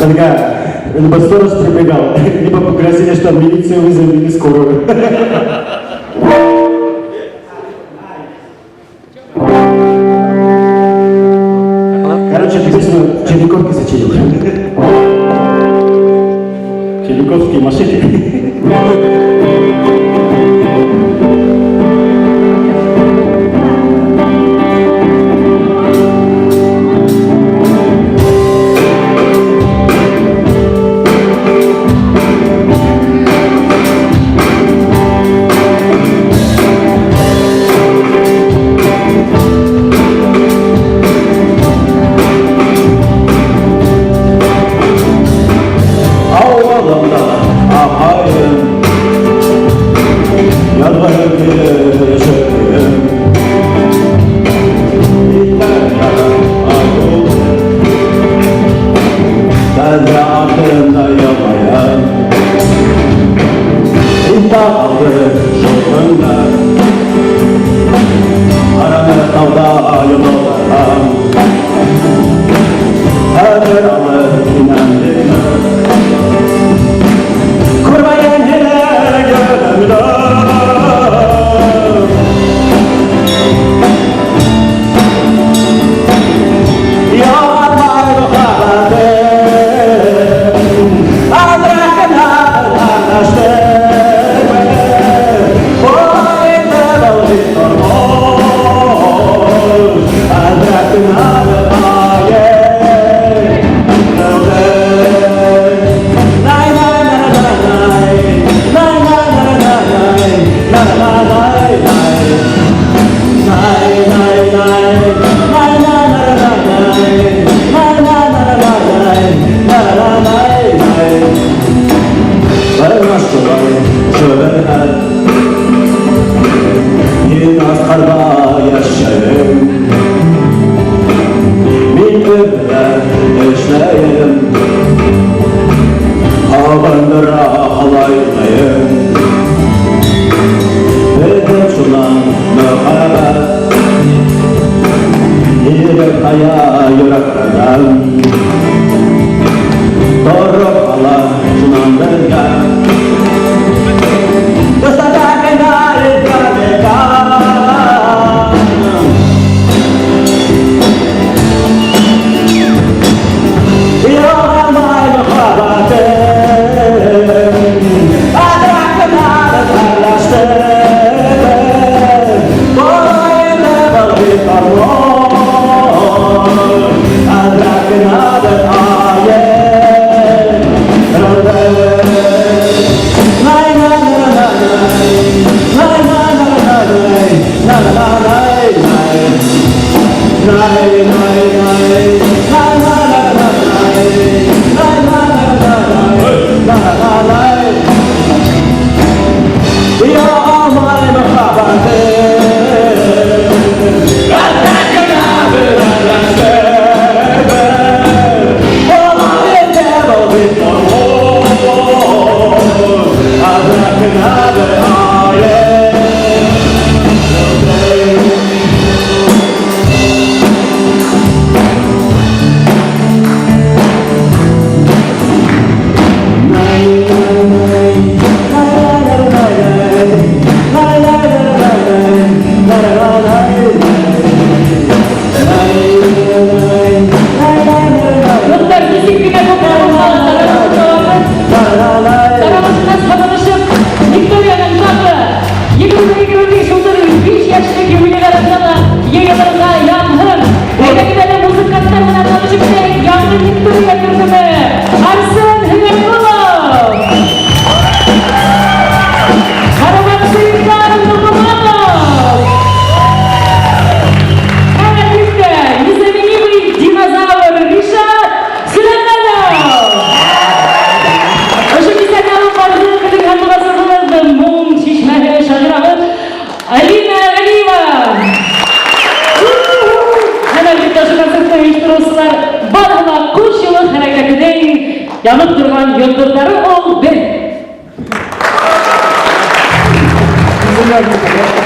Беҙгә либо сторож прибегал, либо погрозили, что милицию вызовем или скорую. Короче, эту песню в Черниковке сочинил. Черниковские машины. Ауылымда апайым, яҙғырып йәшәйем. Тәҙрә артында ялайым. Иҫтә ҡалды шул көндәр. Ҡараны тауҙа йондоҙҙар. Хәҙер алып һинән мине. Күрмәгән һине гөлөмдө. Яратмай мөхәббәтем. Әҙерәк кенә өрләштем. Була инде был бит тормош. Әҙерәк кенә Эшләйем, һағындыра ҡалайым. Беҙҙең шунан мөхәббәт Ирек тая йөрәктәрҙән. Тороп ҡала шунан беҙгә. Дуҫтарҙа генә иҫкә. Ярамай мөхәббәтем. Әҙерәк кенә берләштем. Була инде был бит тормош. Әҙерәк кенә бер айырылдым. Най, най, най, най, най, най, най, най, най, най, най. Най, най, най, най, най, най, най, най, най, най, най, най. Ярамай мөхәббәтем. Әҙерәк кенә берләштем. Була инде был бит тормош. Әҙерәк кенә бер айырылдым. Дуҫтар, нисек кенә күп Тарамышына һабынышып, Викторияның тағы 2025 35 йәшлек юбилейларында ла йыйылырға яҙһын. Әйҙәгеҙ әле музыканттар менән танышып китәйек. Яңы Виктория төркөмө. Арсен Һөйәтҡолов. Карамат Нугуманов. Һәм әлбиттә, незаменимый динозавр Ришат Сөләймәнов. Ошо кисәне алып барҙы беҙҙең һандуғасыбыҙ, моң шишмәһе шағирабыҙ Алина Ғәлиева. Һәм әлбиттә, ошо концертты ойоштороусылар барыһы ла ҡош юлы хәрәкәтенең янып торған йондоҙҙары ул беҙ. Земля.